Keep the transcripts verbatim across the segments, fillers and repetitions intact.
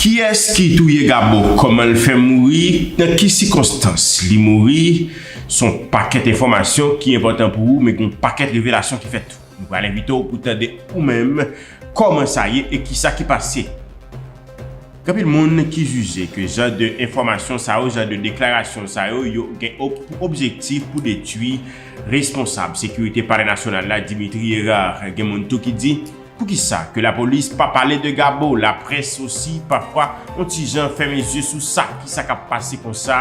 Kiyès ki touye Gabo? Kòman l fè mouri? Nan ki sikonstans li mouri? Se yon pakèt enfòmasyon ki enpòtan pou ou, men gen yon pakèt revelasyon ki fèt tou. Nou pral envite w pou tande ou menm kòman sa ye e kisa ki pase. Gen anpil moun ki jije ke jan de enfòmasyon sa yo, jan de deklarasyon sa yo, yo gen ob- pou objektif pou detwi responsab sekirite Palè Nasyonal la, Dimitri Hérard. Gen moun tou ki di, poukisa ke lapolis pa pale de Gabo? Laprès osi, pafwa, yon ti jan fèmen zye sou sa. Kisa k ap pase konsa?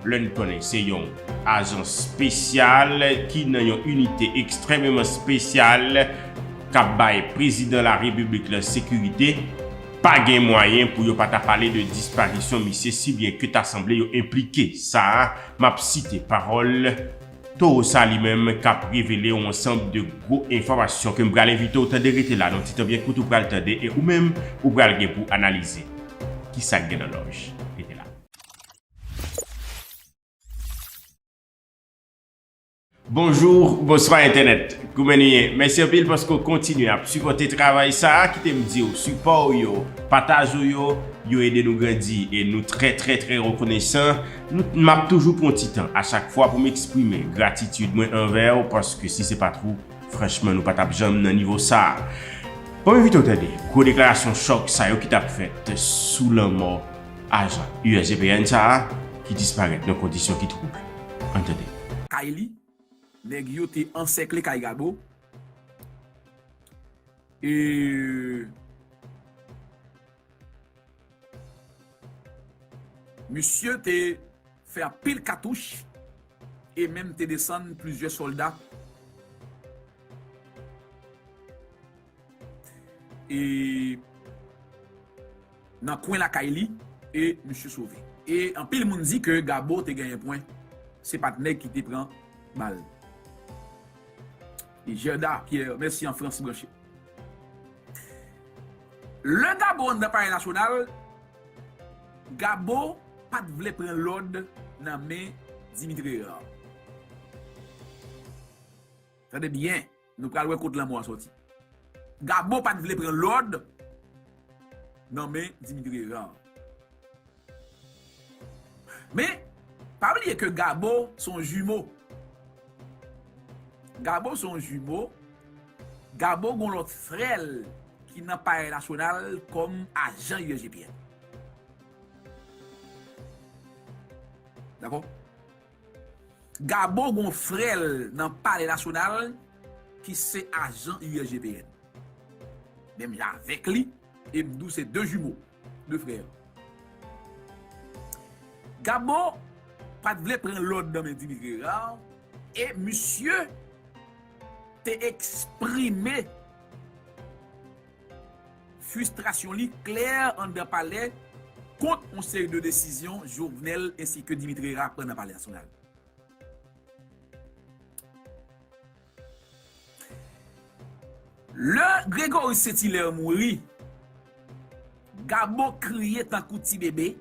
Lè n konnen se yon ajan espesyal ki nan yon inite ekstrèmeman espesyal k ap bay prezidan larepiblik la sekirite, pa gen mwayen pou yo pa ta pale de disparisyon misye, si byen ke ta sanble yo enplike. Sa a, m ap site pawòl Towo sa li menm k ap revele yon ansanm de gwo enfòmasyon ke m pral envite w tande. Rete la, nan ti tan byen kout ou pral tande e ou menm, ou pral gen pou analize. Kisa k gen nan lòj? Rete la. Bonjou, bonswa entènèt. Kouman nou ye? Mèsi anpil paske w kontinye ap sipòte travay sa a. Kite m di w, sipò w yo, pataj ou yo, yo ede nou grandi e nou trè, trè, trè rekonesan. Nou, m ap toujou pran ti tan a chak fwa pou m eksprime gratitid mwen anvè w, paske si se pa t ou, franchman, nou pa t ap janm nan nivo sa a. Bon, m envite w tande gwo deklarasyon chòk sa yo ki t ap fèt sou lanmò ajan U S G P N sa a ki disparèt nan kondisyon ki twouble. Ann tande. Kay li, nèg yo te ansèkle kay Gabo. E misye te fè anpil katouch e menm te desann plizyè sòlda e nan kwen lakay li e misye sove. E anpil moun di ke Gabo te genyen pwen, se pa t nèg ki te pran bal. E Gerda Pierre, mèsi an Frans branche. Lè Gabo anndan Palè Nasyonal, Gabo pa t vle pran lòd nan men Dimitri Hérard. Tande byen, nou pral wè kot lanmò a sòti. Gabo pa t vle pran lòd nan men Dimitri Hérard. Men, pa bliye ke Gabo se yon jimo. Gabo se yon jimo. Gabo gon lòt frè l ki nan Palè Nasyonal kòm ajan U S G P N. Dakò? Gabo gon frè l nan Palè Nasyonal ki se ajan U S G P N. Menm jan avèk li, e m di w se de jimo, de frè. Gabo pa t vle pran lòd nan men Dimitri Hérard, e misye te eksprime fristrasyon li klè anndan palè kont yon seri de desizyon Jovenel ensi ke Dimitri Hérard pran nan Palè Nasyonal. Lè Gregory Saint-Hilaire mouri, Gabo kriye tankou ti bebe.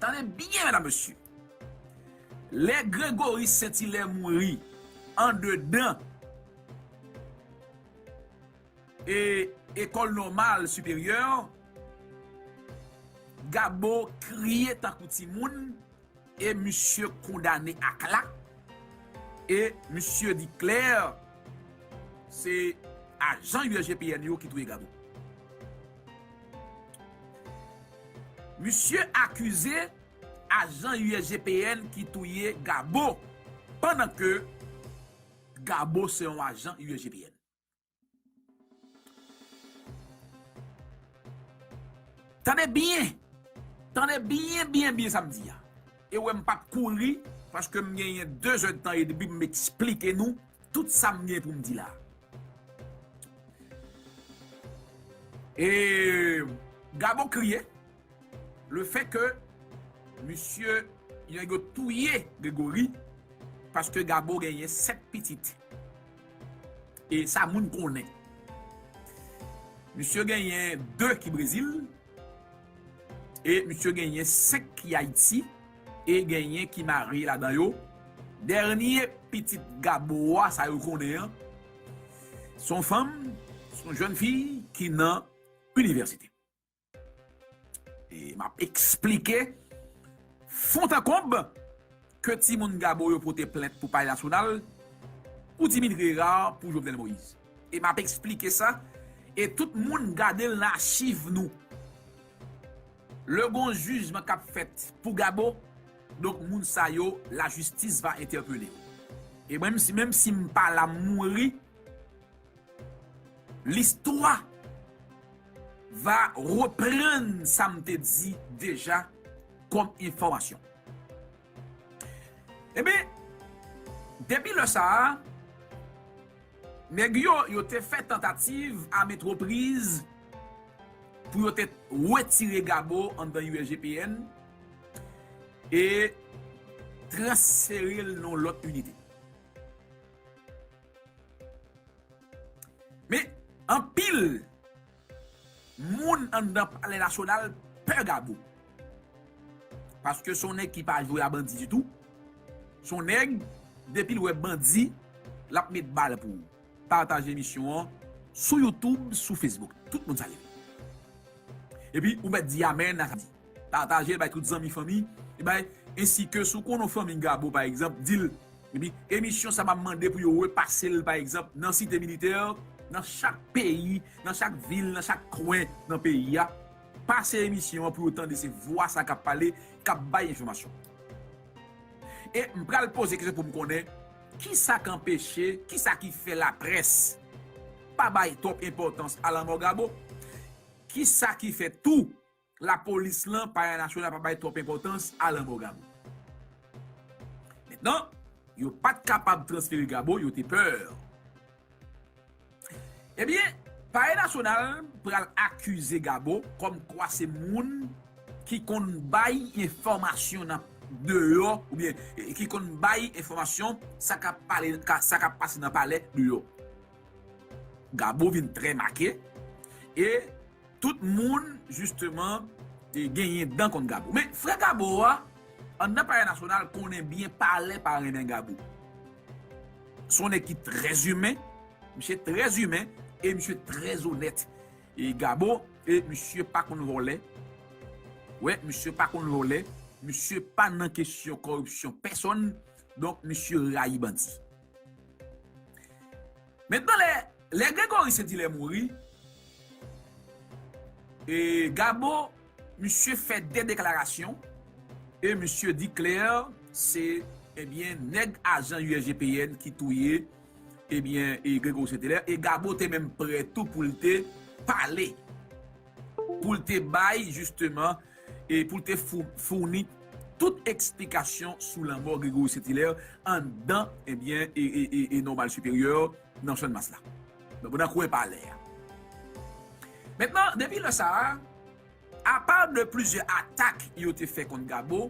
Tande byen, medam, mesye. Lè Gregory Saint-Hilaire mouri andedan e, École Normale Supérieure, Gabo kriye tankou timoun e misye kondane ak la e misye di klè se ajan U S G P N yo ki touye Gabo. Misye akize ajan U S G P N ki touye Gabo, pandan ke Gabo se yon ajan U S G P N. Tande byen. Tande byen, byen, byen sa m di a. E wè m p ap kouri, paske m genyen de zè d tan e depi m eksplike nou tout sa m gen pou m di la. E Gabo kriye, le fè ke misye, nèg yo touye Gregory, paske Gabo genyen sèt pitit. E sa moun konnen. Misye genyen de ki Brezil, e misye genyen senk ki Ayiti, e genyen ki marye ladan yo. Dènye pitit Gabo a, sa yo konnen an, se yon fanm, se yon jèn fi ki nan inivèsite. E m ap eksplike fon tankonb ke timoun Gabo yo pote plent pou Palè Nasyonal, pou Dimitri Hérard, pou Jovenel Moïse. E m ap eksplike sa, e tout moun gade l nan achiv nou. Lè gon jijman k ap fèt pou Gabo, donk moun sa yo, la justice va interpeller yo. E menm si, menm si m pa la, m mouri, listwa va reprann sa m te di deja kòm enfòmasyon. Ebyen, depi lè sa a, nèg yo, yo te fè tantativ a met repriz pou yo te retire Gabo anndan U S G P N e transfere l nan lòt inite. Men, anpil moun anndan Palè Nasyonal pè Gabo. Paske se yon nèg ki pa jwe a bandi ditou. Se yon nèg, depi l wè bandi, l ap met bal pou ou. Pataje emisyon an sou YouTube, sou Facebook. Tout moun salye. Epi, ou mèt di amèn a sa di. Pataje l bay tout zanmi, fanmi, e bay, ensi ke si w konnen yon fanmi Gabo, pa egzanp, di l, epi emisyon sa m ap mande pou yo repase l, pa egzanp, nan Site Militè, nan chak peyi, nan chak vil, nan chak kwen nan peyi a. Pase emisyon an pou yo tande se vwa sa k ap pale, k ap bay enfòmasyon. E m pral poze kesyon pou m konnen, kisa k anpeche, kisa ki fè laprès pa bay twòp enpòtans a lanmò Gabo? Kisa ki fè tou lapolis lan, Palè Nasyonal pa bay twòp enpòtans a lanmò Gabo? Mentnan, yo pa t kapab transfere Gabo, yo te pè. Ebyen, Palè Nasyonal pral akize Gabo kòmkwa se moun ki konn bay enfòmasyon nan deyò, oubyen, e, ki konn bay enfòmasyon sa k ap pale, ka, sa k ap pase nan palè deyò. Gabo vin trè make, e tout moun, jisteman, e, genyen dan kont Gabo. Men, frè Gabo a, anndan Palè Nasyonal, konnen byen palè pa renmen Gabo. Se yon nèg ki trè imen, misye trè imen, e misye trè onèt. E Gabo, e misye pa konn vòlè. Wè, misye pa konn vòlè. Misye pa nan kesyon kòripsyon pèsonn. Donk, misye rayi bandi. Mentnan, lè, lè Gregory Saint-Hilaire mouri, e Gabo, misye fè de deklarasyon, e misye di klè, se, ebyen, nèg ajan U S G P N ki touye, ebyen, e Gregory Saint-Hilaire, e Gabo te menm prè tou pou l te pale, pou l te bay, jisteman, e pou l te fou-, founi tout eksplikasyon sou lanmò Gregory Saint-Hilaire anndan, ebyen, e, e, e, e Normal Supérieur nan Channmas la. Donk, nan kwen palè a. Mentnan, depi lè sa a, apa de plizyè atak yo te fè kont Gabo,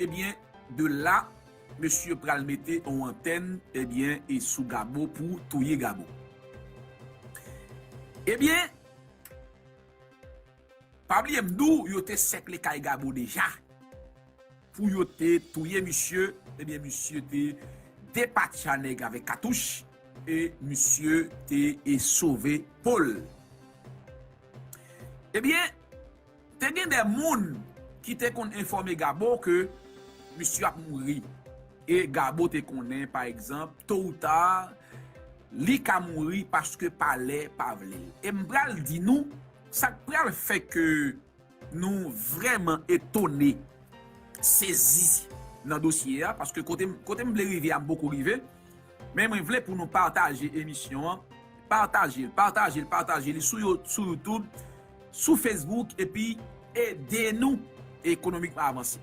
ebyen, de la, mesye pral mete yon antèn, ebyen, e sou Gabo pou touye Gabo. Ebyen, pa bliye m di w, yo te sèkle kay Gabo deja. Pou yo te touye misye, ebyen, misye te depatcha nèg avèk katouch, e misye te, e sove po l. Ebyen, te gen de moun ki te konn enfòme Gabo ke misye ap mouri. E Gabo te konnen, pa egzanp, to ou ta, li ka mouri paske palè pa vle l. E m pral di nou, sa k pral fè ke nou vrèman etone, sezi nan dosye a, paske kote, kote m vle rive a, m poko rive. Men mwen vle pou nou pataje emisyon an, pataje l, pataje l, pataje l sou You-, sou YouTube, sou Facebook, epi ede nou ekonomikman avanse.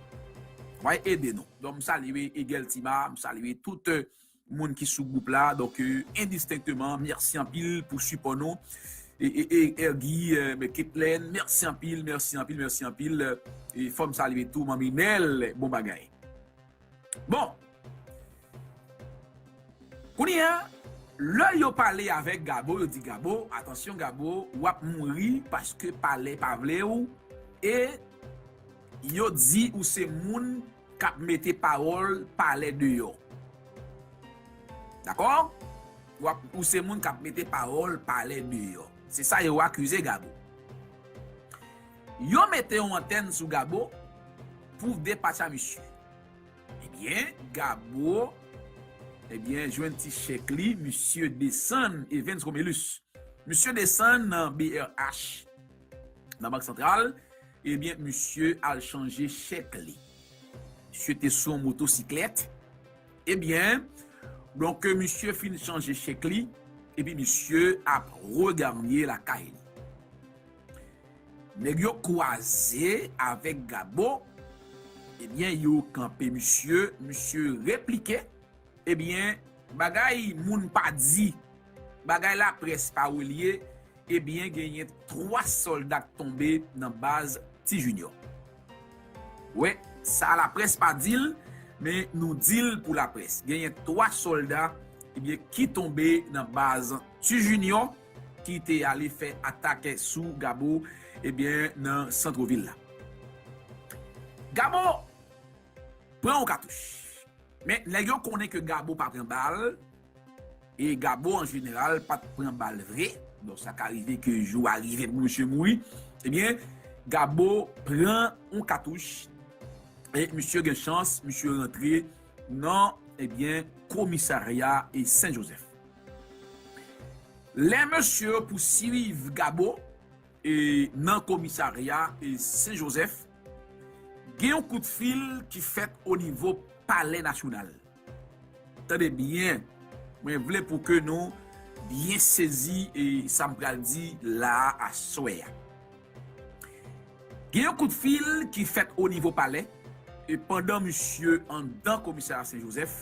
Wè, ede nou. Donk, m salye Egèl Tima, m salye tout, euh, moun ki sou gwoup la. Donk, euh, endistenkteman, mèsi anpil pou sipò nou. E, e, e, Ergi, euh, Ketlen, mèsi anpil, mèsi anpil, mèsi anpil. E fò m salye tou Manmi Nèl, bon bagay. Bon. Kounye a, lè yo pale avèk Gabo, yo di Gabo, atansyon Gabo, w ap mouri paske palè pa vle w. E yo di ou se moun k ap mete pawòl palè deyò. Dakò? W ap, ou se moun k ap mete pawòl palè deyò. Se sa yo akize Gabo. Yo mete yon antèn sou Gabo pou depatcha misye. Ebyen, Gabo, ebyen, jwenn ti chèk li, misye desann Evens Romélus. Misye desann nan B R H, nan Bank Santral, ebyen, misye al chanje chèk li. Misye te sou yon motosiklèt. Ebyen, donk, misye fin chanje chèk li, epi misye ap reganye lakay li. Nèg yo kwaze avèk Gabo, ebyen, yo kanpe misye, misye replike. Ebyen, bagay moun pa di, bagay laprès pa relye, ebyen, genyen twa sòlda k tonbe nan baz Ti Junior. Wi, sa laprès pa di l, men nou di l pou laprès. Genyen twa sòlda, ebyen, ki tonbe nan baz Ti Junior, ki te ale fè atak sou Gabo, ebyen, nan sant vil la. Gabo pran yon katouch. Men nèg yo konnen ke Gabo pa pran bal, e Gabo an jeneral pa t pran bal vre. Donk, sa ka rive ke jou a rive pou misye mouri. Ebyen, Gabo pran yon katouch, e misye gen chans, misye rantre nan, ebyen, komisarya e Sen Jozèf. Lè mesye yo pouswiv Gabo, e nan komisarya, e Sen Jozèf, gen yon kout fil ki fèt o nivo Palè Nasyonal. Tande byen, mwen vle pou ke nou byen sezi, e sa m pral di la a aswè a. Gen yon kout fil ki fèt o nivo palè, e pandan misye anndan komisarya Sen Jozèf,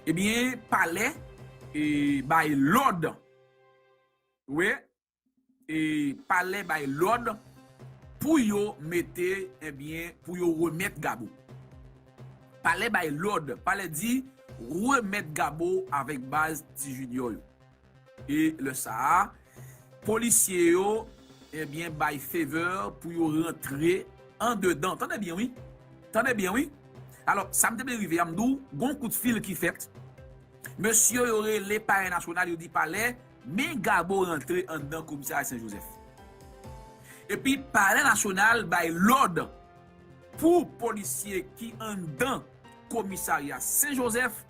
ebyen, palè, e, bay lòd, wi, e, palè bay lòd pou yo mete, ebyen, pou yo remèt Gabo. Palè bay lòd, palè di, remèt Gabo avèk baz Ti Junior yo. E lè sa a, polisye yo, ebyen, bay favè pou yo rantre andedan. Tande byen, wi. Tande byen, wi. Alò, sa m te vle rive a, m di w, gon kout fil ki fèt. Mesye yo rele Palè Nasyonal, yo di palè, men Gabo rantre anndan komisarya Sen Jozèf. Epi Palè Nasyonal bay lòd pou polisye ki anndan komisarya Sen Jozèf,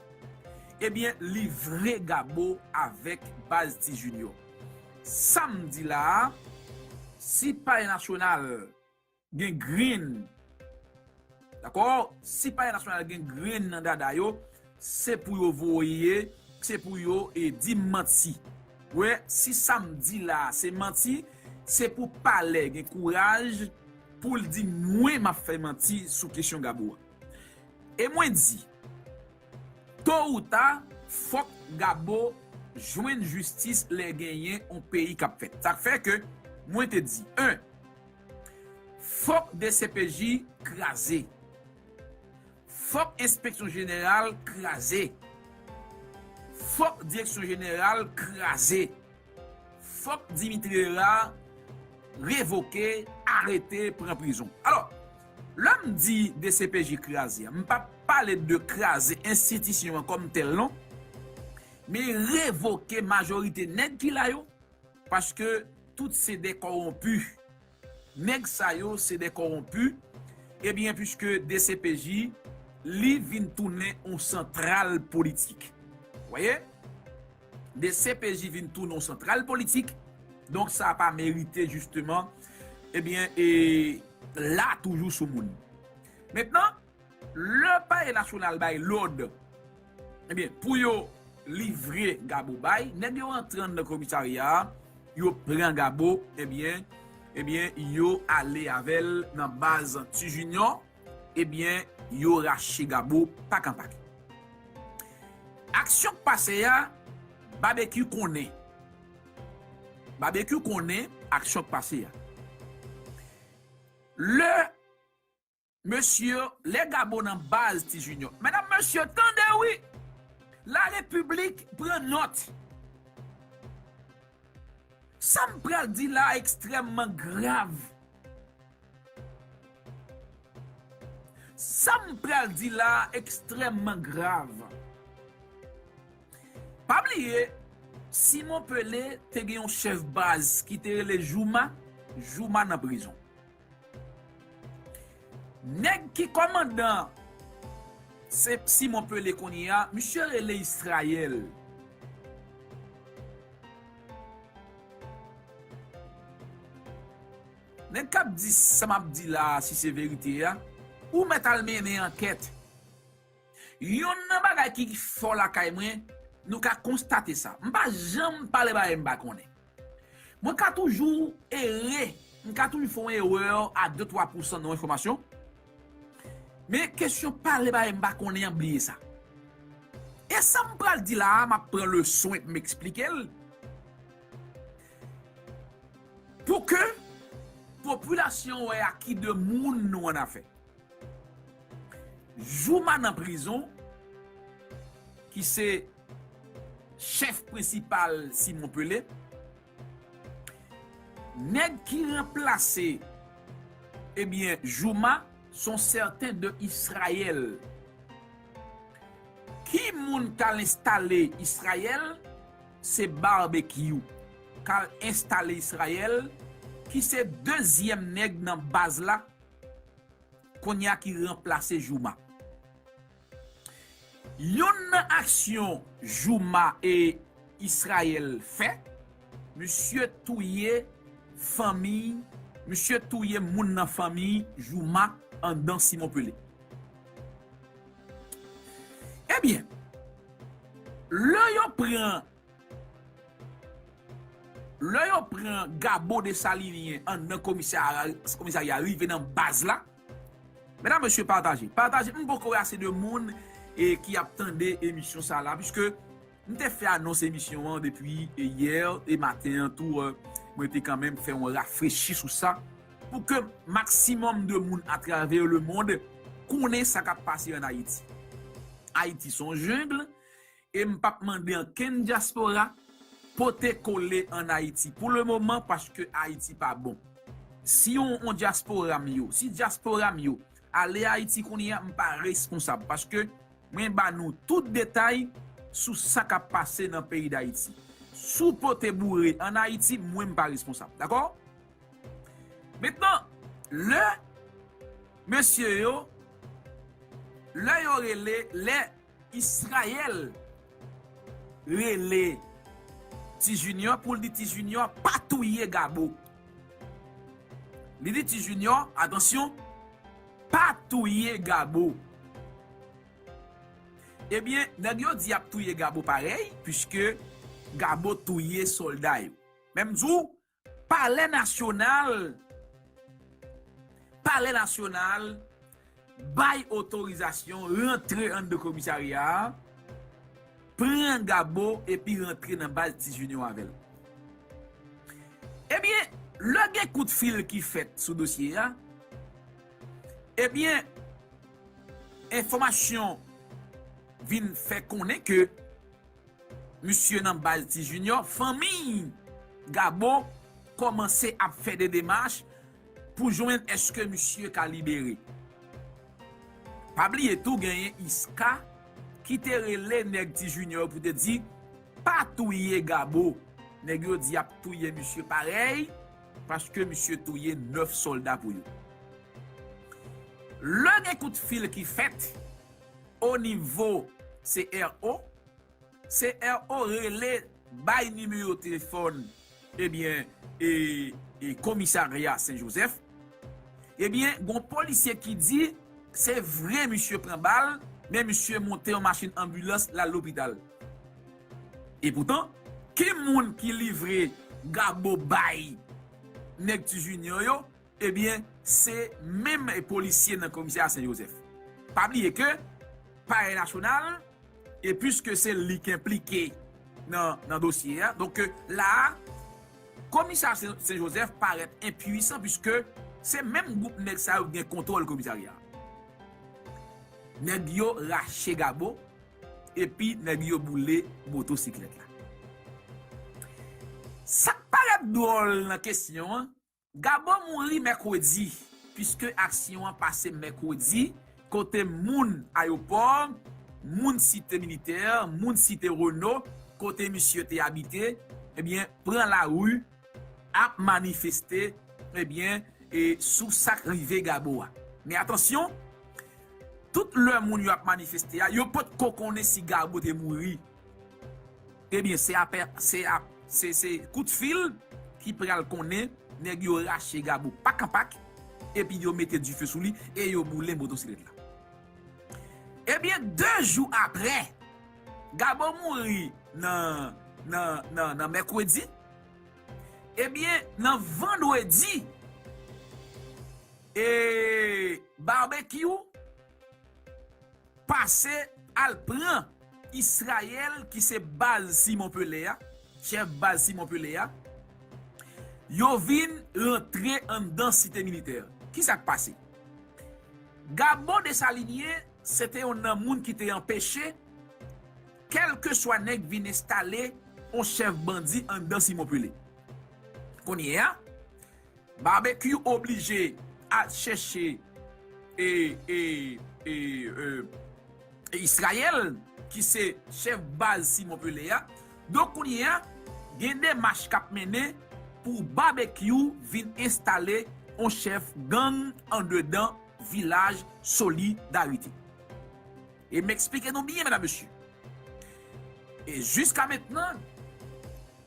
ebyen, livre Gabo avèk baz Ti Junior. Sa m di la a, si Palè Nasyonal gen grenn, dakò? Si Palè Nasyonal gen grenn nan dada yo, se pou yo voye, se pou yo, e, di m manti. Wè, si sa m di la a se manti, se pou palè gen kouraj pou l di mwen m ap fè manti sou kesyon Gabo a. E mwen di, to ou ta, fòk Gabo jwenn jistis lè genyen yon peyi k ap fèt. Sa k fè ke mwen te di, en, fòk D C P J kraze. Fòk Enspeksyon Jeneral kraze. Fòk Direksyon Jeneral kraze. Fòk Dimitri Hérard revoke, arete, pran prizon. Alò, lè m di D C P J kraze a, m p ap pale de kraze enstitisyon an kòm tèl non, men revoke majorite nèg ki la yo, paske tout se de kòwonpi. Nèg sa yo se de kòwonpi, ebyen, piske D C P J, li vin tounen yon santral politik. Wè? D C P J vin tounen yon santral politik, donk sa pa merite, jisteman, ebyen, e la toujou sou moun. Mentnan, lè Palè Nasyonal bay lòd, ebyen, pou yo livre Gabo bay, nèg yo rantre anndan komisarya a, yo pran Gabo, ebyen, ebyen, yo ale avè l nan baz Ti Junior, ebyen, yo rache Gabo pak an pak. Aksyon k pase a, Babekyou konnen. Babekyou konnen aksyon k pase a. Lè mesye, lè Gabo nan baz Ti Junior. Medam, mesye, tande wi! Larepiblik pran nòt. Sa m pral di la ekstrèmman grav. Sa m pral di la ekstrèmman grav. Pa bliye, Simon Pelé te gen yon chèf baz ki te rele Jouma. Jouma nan prizon. Nèg ki kòmandan Sen- Simon Pele kounye a, misye rele Israël. Nèg k ap di sa m ap di la a, si se verite a, ou mèt al mennen ankèt. Yonn nan bagay ki fò lakay mwen, nou ka konstate sa. M pa janm pale bagay m pa konnen. Mwen ka toujou ere, m ka toujou fè yon erè a de twa pousan nan yon enfòmasyon. Men kesyon pale bagay m pa konnen an, bliye sa. E sa m pral di la a, m ap pran leson epi m eksplike l. Pou ke popilasyon wè a ki de moun nou annafè. Jouma nan prizon, ki se chèf prensipal Simon Pele, nèg ki ranplase, ebyen, Jouma, se yon sèten de Israël. Ki moun k al enstale Israël? Se Barbecue k al enstale Israël, ki se dezyèm nèg nan baz la, kounye a ki ranplase Jouma. Yonn nan aksyon Jouma e Israël fè, misye touye fanmi, misye touye moun nan fanmi Jouma anndan Simon Pele. Ebyen, lè yo pran, lè yo pran Gabo Desalinyen anndan komisarya, komisarya rive nan baz la, medam, mesye, pataje. Pataje, m poko wè ase de moun e ki ap tande emisyon sa la, piske m te fè anons emisyon an depi e yè e maten an tou, e, mwen te kanmenm fè yon rafrechi sou sa, pou ke maksimòm de moun atravè lemond konnen sa k ap pase ann Ayiti. Ayiti se yon jungle, e m p ap mande ankenn dyaspora pote kole ann Ayiti pou lemoman, paske Ayiti pa bon. Si yon, yon dyaspora m yo, si dyaspora m yo ale Ayiti kounye a, m pa responsab, paske mwen ba nou tout detay sou sa k ap pase nan peyi Dayiti. Si w pote boure ann Ayiti, mwen m pa responsab, dakò? Mentnan, lè mesye yo, lè yo rele, lè Israël rele Ti Junior pou l di Ti Junior pa touye Gabo. Li di Ti Junior, atansyon, pa touye Gabo. Ebyen, nèg yo di y ap touye Gabo parèy, piske Gabo touye sòlda yo. Men m di w, Palè Nasyonal, Palè Nasyonal bay otorizasyon rantre anndan komisarya a, pran Gabo epi rantre nan baz Ti Junior avè l. Ebyen, lè gen kout fil ki fèt sou dosye a, ebyen, enfòmasyon vin fè konnen ke misye nan baz Ti Junior, fanmi Gabo kòmanse ap fè de demach pou jwenn èske misye ka libere. Pa bliye tou genyen Iska ki te rele nèg Ti Junior pou te di, pa touye Gabo. Nèg yo di y ap touye misye parèy, paske misye touye nèf sòlda pou yo. Lè gen kout fil ki fèt o nivo C R O, C R O rele, bay nimewo telefòn, ebyen, e, e komisarya Sen Jozèf. Ebyen, gon polisye ki di se vre misye pran bal, men misye monte yon machin anbilans, l al lopital. Epoutan, ki moun ki livre Gabo bay nèg Ti Junior yo? Ebyen, se menm polisye nan komisarya Sen Jozèf. Pa bliye ke Palè Nasyonal, e piske se li k enplike nan, nan dosye a, donk, la a, komisarya Sen, Sen Jozèf parèt enpwisan, piske se menm gwoup nèg sa yo ki gen kontwòl komisarya a. Nèg yo rache Gabo, epi nèg yo boule motosiklèt la. Sa k parèt dwòl nan kesyon an, Gabo mouri mèkredi, piske aksyon an pase mèkredi, kote moun ayewopò, moun Site Militè, moun Site Reno, kote misye te abite, ebyen, pran lari, ap manifeste, ebyen, e sou sa k rive Gabo a. Men atansyon, tout lè moun yo ap manifeste a, yo potko konnen si Gabo te mouri. Ebyen, se apè, se ap, se, se kout fil ki pral konnen nèg yo rache Gabo pak an pak, epi yo mete dife sou li e yo boule motosiklèt la. Ebyen, de jou apre, Gabo mouri nan, nan, nan, nan mèkredi. Ebyen, nan vandredi, e Barbecue pase al pran Israël, ki se baz Simon Pelé a, chèf baz Simon Pelé a, yo vin rantre anndan Site Militè. Ki sa k pase? Gabo Desalinyen se te youn nan moun ki te anpeche kèlkeswa nèg vin enstale yon chèf bandi anndan Simon Pelé. Kounye a, Barbecue oblije al chèche e, e, e, e, Israël, ki se chèf baz Simon Pelé a. Donk, kounye a, gen demach k ap mennen pou Barbecue vin enstale yon chèf gang andedan vilaj Solidarité. E m eksplike nou byen, medam, mesye. E jiska mentnan,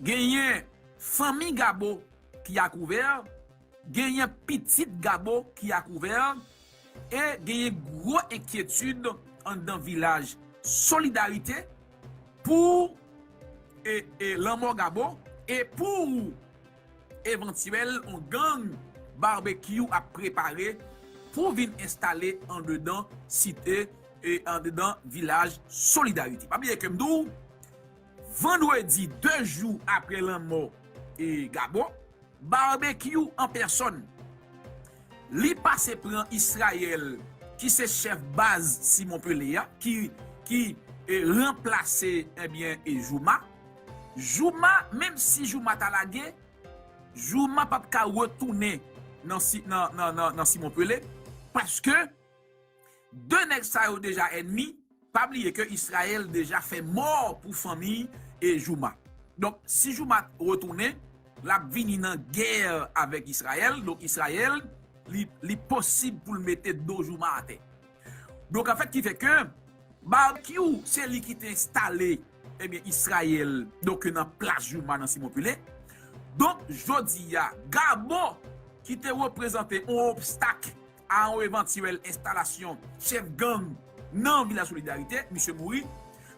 genyen fanmi Gabo ki akouvè, genyen pitit Gabo ki akouvè, e genyen gwo enkyetid anndan vilaj Solidarité pou e, e lanmò Gabo e pou evantyèl yon gang Barbecue ap prepare pou vin enstale andedan site e andedan vilaj Solidarité. Pa bliye ke m di w, vandredi, de jou apre lanmò e Gabo, Barbecue an pèsòn, li pase pran Israël, ki se chèf baz Simon Pelé a, ki, ki e, ranplase, ebyen, e Jouma. Jouma, menm si Jouma ta lage, Jouma p ap ka retounen nan, Si- nan, nan, nan, nan Simon Pelé, paske de nèg sa yo deja ènmi. Pa bliye ke Israël deja fè mò pou fanmi e Jouma. Donk, si Jouma retounen, l ap vini nan gè avèk Israël. Donk, Israël, li, li posib pou l mete do Jouma atè. Donk, anfèt, ki fè ke Barbecue, se li ki te enstale, ebyen, Israël, donk, nan plas Jouma nan Simon Pelé. Donk, jodi a, Gabo, ki te reprezante yon obstak a yon evantyèl enstalasyon chèf gang nan Vilaj Solidarité, misye mouri.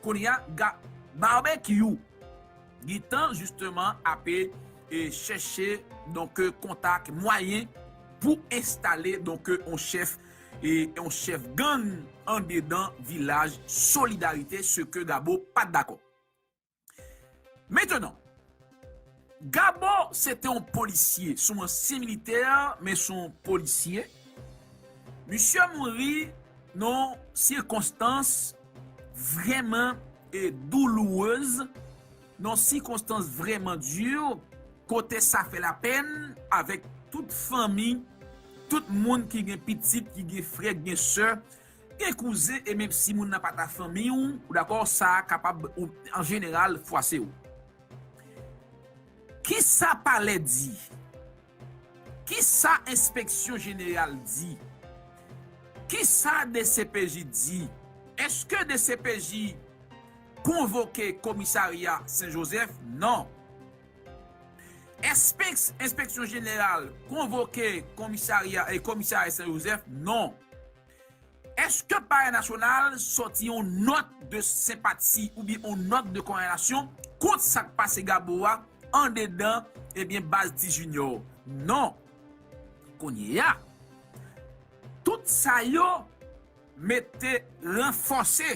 Kounye a, Ga- Barbecue gentan, jisteman, ape e chèche, donk, kontak, mwayen pou enstale, donk, yon chèf, e yon chèf gang andedan Vilaj Solidarité, se ke Gabo pa t dakò. Mentnan, Gabo se te yon polisye, se yon ansyen militè, men se yon polisye. Misye mouri nan sirkonstans vrèman e doulourez, nan sirkonstans vrèman di, kote sa fè lapèn avèk tout fanmi, tout moun ki gen pitit, ki gen frè, ki gen sè, gen kouzen, e menm si moun nan pa ta fanmi w, ou dakò, sa kapab, ou, an jeneral, fwase w. Kisa palè di? Kisa enspeksyon jeneral di? Kisa D C P J di? Èske D C P J konvoke komisarya Sen Jozèf? Non. Èske enspeksyon jeneral konvoke komisarya e komisarya Sen Jozèf? Non. Èske Palè Nasyonal sòti yon nòt de senpati oubyen yon nòt de kondanasyon kont sa k pase Gabo a andedan, ebyen, baz Ti Junior? Non. Kounye a, tout sa yo mete ranfòse,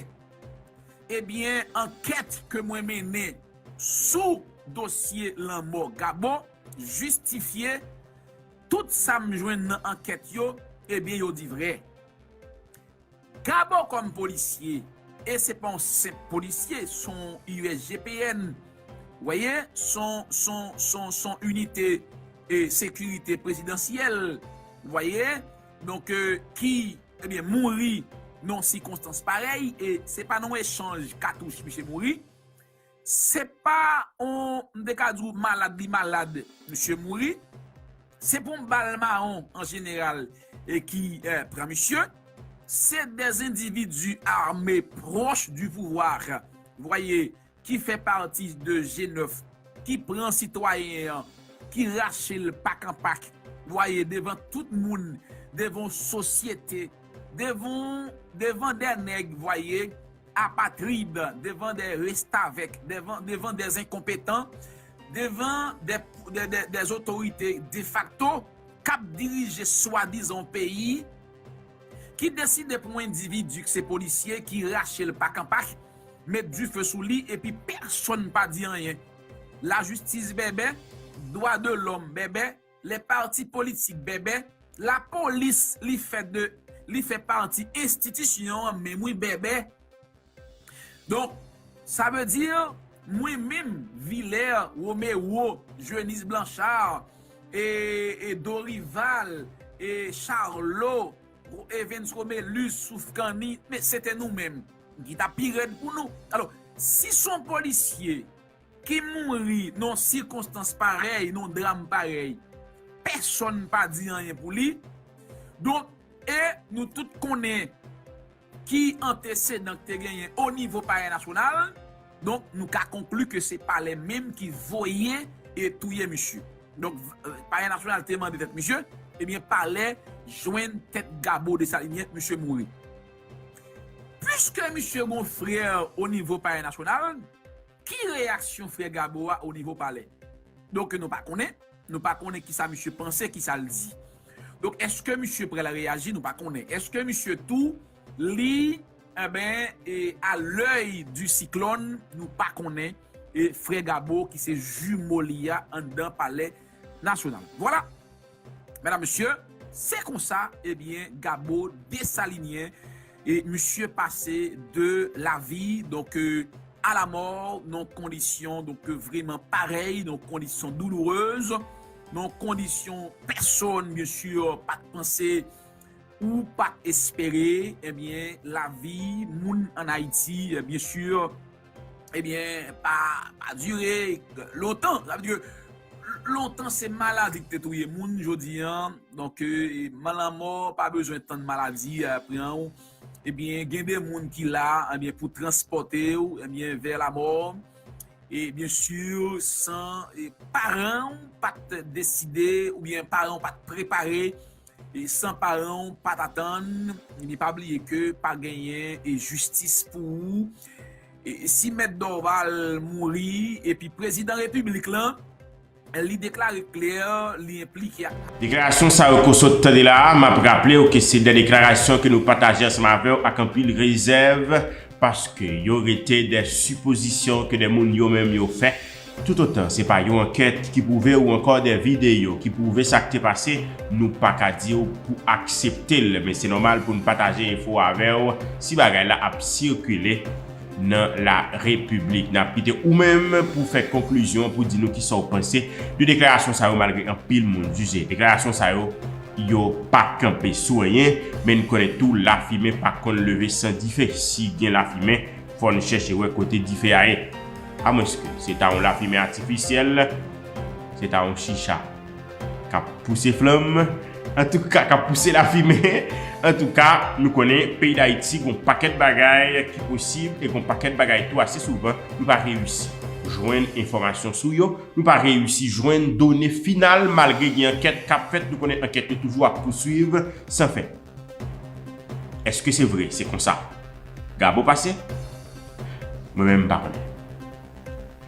ebyen, ankèt ke mwen mennen sou dosye lanmò Gabo, jistifye tout sa m jwenn nan ankèt yo, ebyen, yo di vrè. Gabo kòm polisye, e se pa yon senp polisye, se yon U S G P N, w voyez, se yon, se yon, se yon, se yon inite e sekirite prezidansyèl, w voyez, donk, e, ki, ebyen, mouri nan sirkonstans parèy, e se pa nan yon echanj katouch misye mouri. Se pa yon, m te ka di w malad, li malad, misye mouri. Se pa yon bal mawon an jeneral e ki eh, pran misye. Se des individus armés proches du pouvoir, voyez, ki fè pati de G nèf, ki pran sitwayen an, ki rache l pak an pak, voyez, devan tout moun, devan sosyete, devan, devan de nèg, voyez, apatrid, devan de restavèk, devan, devan de enkonpetan, devan de, de, de, de otorite defakto k ap dirije swadizan yon peyi ki deside pou yon endividi ki se polisye ki rache l pak an pak, met dife sou li epi pèsonn pa di anyen. Lajistis bèbè, dwa de lòm bèbè, lè pati politik bèbè, lapolis li fè de li fè pati enstitisyon an menm wi bèbè. Donk, sa vle di, mwen menm, Vilè, Romero, Jenis Blanchard, e, e Dorival, e Charlot, Evens Romelus, Soufkani, men se te nou menm ki t ap pi rèd pou nou. Alò, si se yon polisye ki mouri nan yon sikonstans parèy, nan yon dram parèy, pèsonn pa di anyen pou li. Donk, e nou tout konnen ki antesedan ki te genyen o nivo Palè Nasyonal. Donk, nou ka konkli ke se Palè menm ki voye e touye misye. Donk, Palè Nasyonal te mande tèt misye, ebyen, Palè jwenn tèt Gabo Desalinyen, misye mouri. Piske misye gon frè o nivo Palè Nasyonal, ki reyaksyon frè Gabo a o nivo Palè? Donk, nou pa konnen. Nou pa konnen kisa misye panse, kisa l di. Donk, èske misye pral reyaji? Nou pa konnen. Èske misye tou, li, enben, e, à l'œil du cyclone, nou pa konnen, e, frè Gabo ki se jimo li a anndan Palè Nasyonal. Vwala, medam, mesye, se konsa, ebyen, Gabo Desalinyen, e misye pase de la vie, donk, e, à la mort, nan kondisyon, donk, e, vrèman parèy, nan kondisyon doulourez, nan kondisyon pèsonn, byen si, pa t panse ou pa t espere, ebyen, lavi moun ann Ayiti, byen si, ebyen, pa, pa dire lontan. Sa vle di ke lontan se maladi ki te touye moun, jodi a, donk, e, lanmò pa bezwen tann maladi, e, pran w. Ebyen, gen de moun ki la, ebyen, pou transpòte w, ebyen, vè lanmò. E byen si, san, e, paran w pa t deside, oubyen paran w pa t prepare, e san paran w pa t atann, ebyen, pa bliye ke pa genyen, e, jistis pou ou. E si Mèt Dorval mouri, epi prezidan repiblik lan, li deklare klè, li enplike ak. Deklarasyon sa yo ke w sot tande la a, m ap raple w ke se de deklarasyon ke nou pataje ansanm avè w ak anpil rezèv, paske yo rete de sipozisyon ke de moun yo menm yo fè. Toutotan se pa yon ankèt ki pwouve ou ankò de videyo ki pwouve sa k te pase, nou pa ka di w pou aksepte l, men se nòmal pou n pataje enfo avè w si bagay la ap sikile nan la repiblik. N ap kite ou menm pou fè konklizyon, pou di nou kisa w panse de deklarasyon sa yo, malgre anpil moun jije deklarasyon sa yo, yo pa kanpe sou anyen, men n konnen tou lafimen pa konn leve san dife. Si gen lafimen, fò n chèche wè kote dife a ye. Amwenske se ta yon lafimen atifisyèl, se ta yon chicha k ap pouse flanm, antouka, k ap pouse lafimen. Antouka, nou konnen peyi Dayiti gon pakèt bagay ki posib e gon pakèt bagay tou ase souvan nou pa reyisi jwenn enfòmasyon sou yo, nou pa reyisi jwenn done final, malgre gen ankèt k ap fèt, nou konnen ankèt yo toujou ap pouswiv san fen. Èske se vre? Se konsa Gabo pase? Mwen menm, m pa konnen.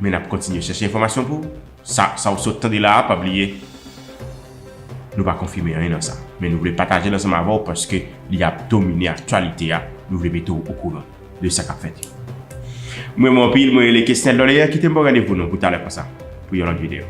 Men n ap kontinye chèche enfòmasyon pou ou. Sa, sa w sot tande la a, pa bliye, nou pa konfime anyen nan sa. Men nou vle pataje l ansanm avè w paske li ap domine aktyalite a. Nou vle mete w okouran de sa k ap fèt yo. Mwen, mwen anpil, mwen rele Kesnel Lòleyè, kite m ba w randevou nou pou talè konsa, pou yon lòt videyo.